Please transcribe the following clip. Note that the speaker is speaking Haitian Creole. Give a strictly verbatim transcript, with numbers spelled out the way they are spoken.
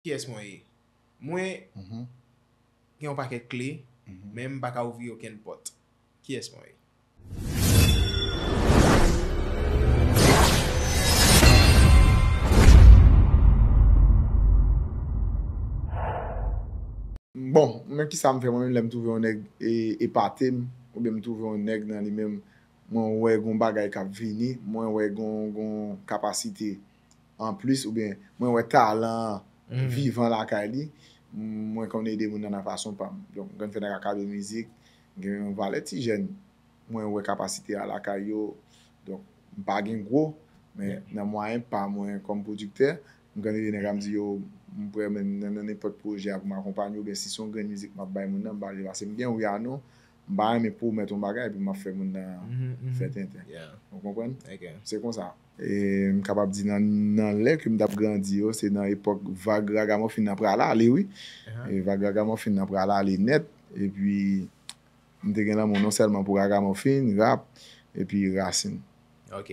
Kiyès mwen ye? Mwen gen yon pakèt kle, men m pa ka ouvri okenn pòt. Kiyès mwen ye? Bon, men kisa m fè mwen menm lè m twouve yon nèg e, epate m, oubyen m twouve yon nèg nan li menm, mwen wè gon bagay k ap vini, mwen wè gon, gon kapasite anplis, oubyen mwen wè talan vivan lakay li, mwen konn ede moun nan nan fason pa m. Donk, m konn fè nèg akademi mizik, gen yon valè ti jèn, mwen wè kapasite a lakay yo. Donk, m pa gen gwo, men nan mwayen pa mwen kòm pwodiktè, m konn ede nèg a m di yo, m prè menm nan, nan nenpòt pwojè a pou m akonpanye, oubyen si se yon grenn mizik m ap bay moun nan, m pa vle pase m gen wi a non, m pa renmen pwomèt yon bagay epi m ap fè moun nan fè tenten. Ou konprann? Se konsa. E m kapab di nan, nan lè ke m t ap grandi yo, se nan epòk vag ragamòfin nan pral ale, wi. E vag ragamòfin nan pral ale nèt. Epi, m te gen lanmou non sèlman pou ragamòfin, rap, epi rasin. Ok.